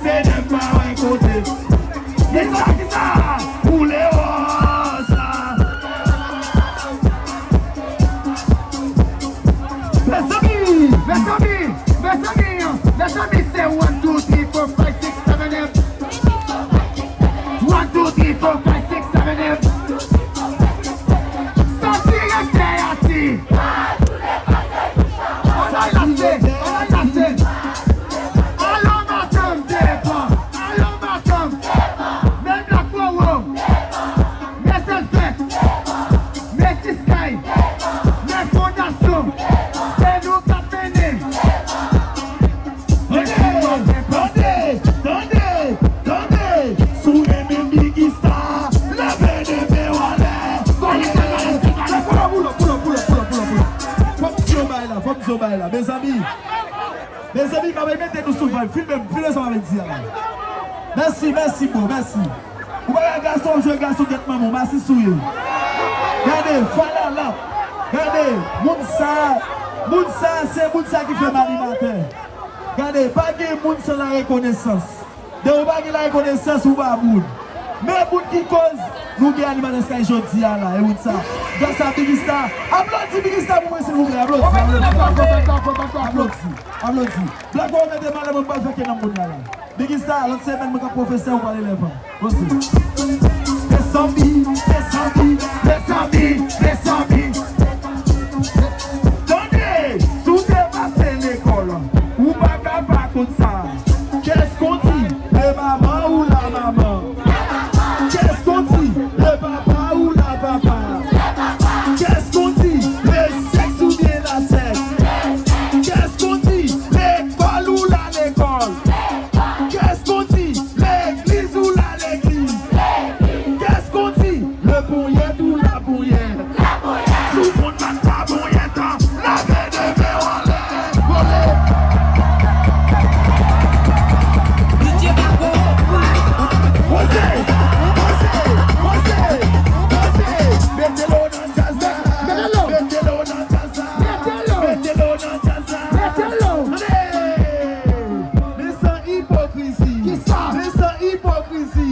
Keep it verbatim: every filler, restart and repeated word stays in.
Se nèg pa wè kote. Kisa, kisa? Pou Lewòs la. Mezanmi, mezanmi, mezanmi, mezanmi, se one, two, three, four, five, six, seven, eight. One, two, three, Fò fè six seven M. Sa direktè a di. Sa l ap di, sa l ap di. Alò madanm devan, alò madanm. Men Black Roro, men Sèlfèt, men Tiskay, men Fondasyon. Se nou k ap mennen. Tande, tande, tande, tande. Si w renmen Biggy Star, leve de men w anlè. Pull up, pull up, pull up, pull up, pull up, pull up, pull up, pull up. Fò m di yon bagay la, fò m di yon bagay la. Mezanmi, mezanmi, m ap mete nou sou vibe. Filme m, filme sa m ap di a la. Mèsi, mèsi, bro, mèsi. Ou pa wè gason ap jwe gason, gèt manman w, masis ou ye. Gade, falala. Gade, moun sa, moun sa, se moun sa ki fè m animatè. Gade, pa gen moun san larekonesans. Depi w pa gen larekonesans, ou pa moun. Men moun ki koz nou gen Animatè Sky jodi a la, e moun sa. Gras a Biggy Star. Aplodi Biggy Star pou mwen, silvouplè. Aplodi, aplodi, aplodi, aplodi, aplodi. Black Roro mete m alèz, mwen pral fè kenanm kounye a la. Biggy Star, lòt semèn mwen ka pwofesè ou pral elèv an. Bon, si. Mezanmi, mezanmi, mezanmi, mezanmi. Tande, si w te pase lekòl, ou pa ka pa konn sa. Qu'est-ce qu'on dit, le maman ou la maman? Qu'est-ce qu'on dit, le papa ou la papa? Qu'est-ce qu'on dit, le sexe ou bien la sexe? Qu'est-ce qu'on dit, l'école ou la l'école? Qu'est-ce qu'on dit, l'église ou la l'église? Qu'est-ce qu'on dit, le ponyèt ou la ponyèt? Si w konn bat pa ponyèt an, leve de men w anlè. Vole. Poze, poze, poze, poze. Mete dlo nan djaz la. Mete dlo. Mete dlo nan djaz la. Mete dlo. Mete dlo nan djaz la. Mete dlo. Tande. Men san ipokrizi. Kisa? Men san ipokrizi.